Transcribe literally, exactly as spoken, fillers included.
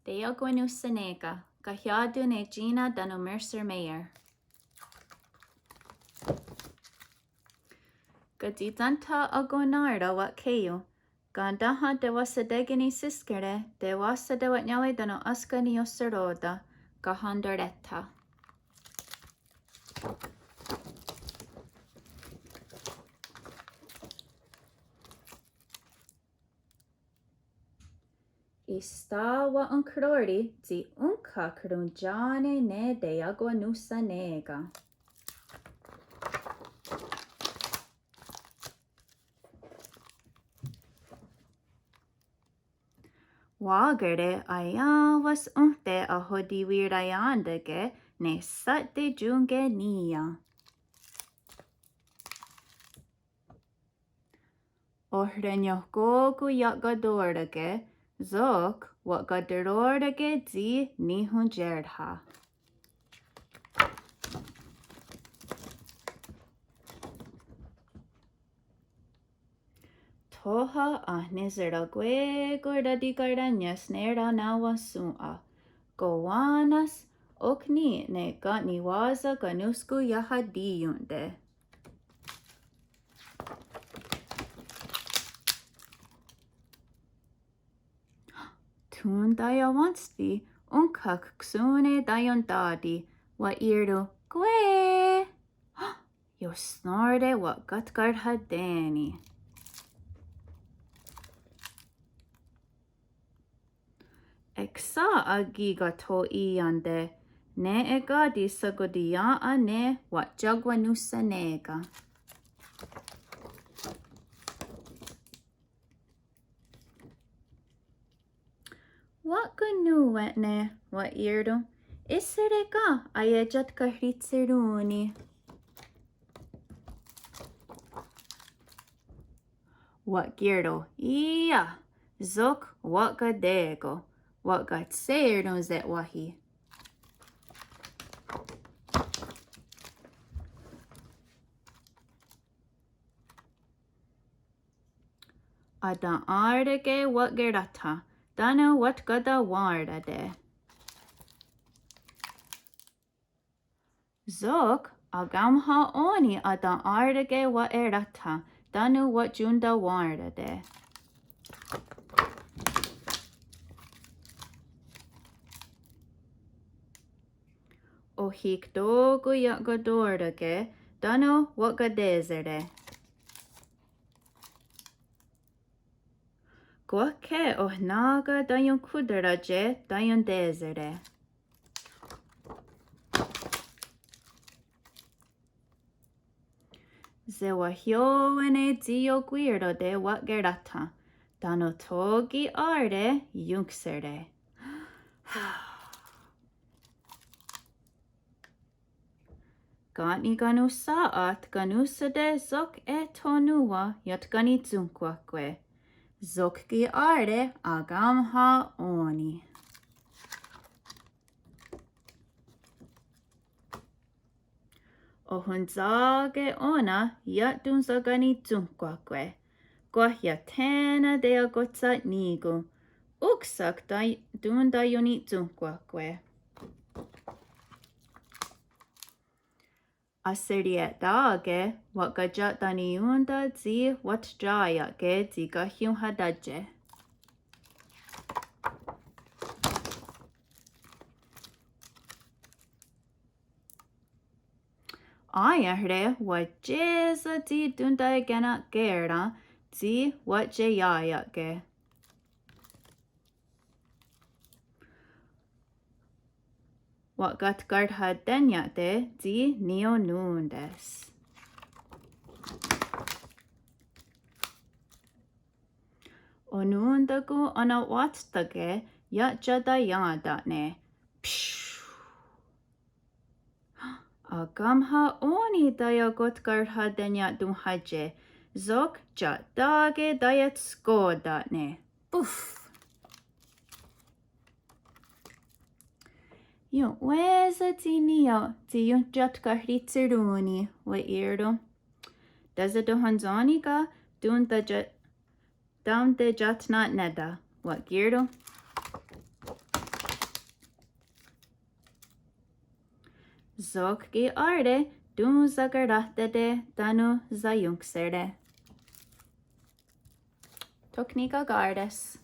Teiakwanonhsané:ken, kahiá:ton ne Gina tánon Mercer Mayer. Katsi'tshén:tha akonná:ra wa'khé:ion, ken' táha tewahsatékeni sískere, tewáhsa tewen'niáwe tánon énska niiohserò:ten, kahentoréhtha. Ista wa'onkhró:ri tsi ónhka'k rontiá:ne ne teiakwanonhsané:ken. Wà:kere aiá:wens ónhte ahotiwiraién:take ne sha'tión:ke ní:ia. Ohraniónhkon ia'kató:rake, sok wa'kateró:rake tsi nihontiérha. Tóha ahneserakwé:kon ratikarénie's ne ranawa'shòn:'a, kowá:nen's ok ní:i ne ken' niwáhsen kanónhskon iahatí:ion'te. Tho taiawénhstsi ónhka'k ksón:ne taiontá:ti, wa'ì:ron' kwé. Iosnó:re wa'katkarhaté:ni'. Eksà:'a kí:ken tho í:ien'te, nè:'e káti' shakotirièn:'a ne wa'tiakwanonhsané:ken. Wa'kanòn:we'ne', wa'ì:ron', íhsehre' ken aietetkahri'tsherón:ni'. Wa'kì:ron', iah, sok wa'katé:kon, wa'katshé:ron' se'wáhi. Aten'enhrà:ke wa'kerá:then, tánon wa'tkatewén:rate'. Sok akaónha ó:ni aten'enhrà:ke wa'kerá:then, tánon wa'tiontawén:rate'. Ohi'któ:kon ia'kató:rake, tánon wa'katé:sere'. Kwah ke' ohnà:ka taionkhón:tarate' taionté:sere'. Sewahió:wane tsi iokwí:rote' wa'kerá:then, tánon tho ki' á:re' ionkshère'. Ken' nikanonhsá:iat kanonhsá:te' sok eh tho nòn:wa iatkanitsónhkwahkwe'. Sok ki' á:re' akaónha ó:ni'. Ohontsà:ke ó:nen ia'tonhsakanitsónhkwahkwe'. Kwah iah thé:nen teiakotsa'nikòn:'a. Óksa'k tontaionitsónhkwahkwe'. Ahserie'tà:ke wa'katia'taniión:ten' tsi wa'tiaià:ke tsi kahionhatátie'. Aié:re' wa'tié:sen tsi tontaiekena'kè:ren' tsi wa'tiaià:ke. Wa'katkarhaténia'te' tsi niionòn:te's. Onòn:takon anawa'tstà:ke ia'tiataién:ta'ne'. Akaónha ó:ni taiakotkarhaténia'tonhátie'. Sok tia'tà:ke taiatskò:ta'ne'. Puf. Ion'wé:sen tsi ní:ioht tsi iontiatkahritsherón:ni', wa'ì:ron'. Tesiatohontsó:ni ken tonta- taontatiatnà:nete', wa'kì:ron'. Sok ki' á:re' tonsakarahtá:te' tánon saionksere'. Tho ní:kon ká:res.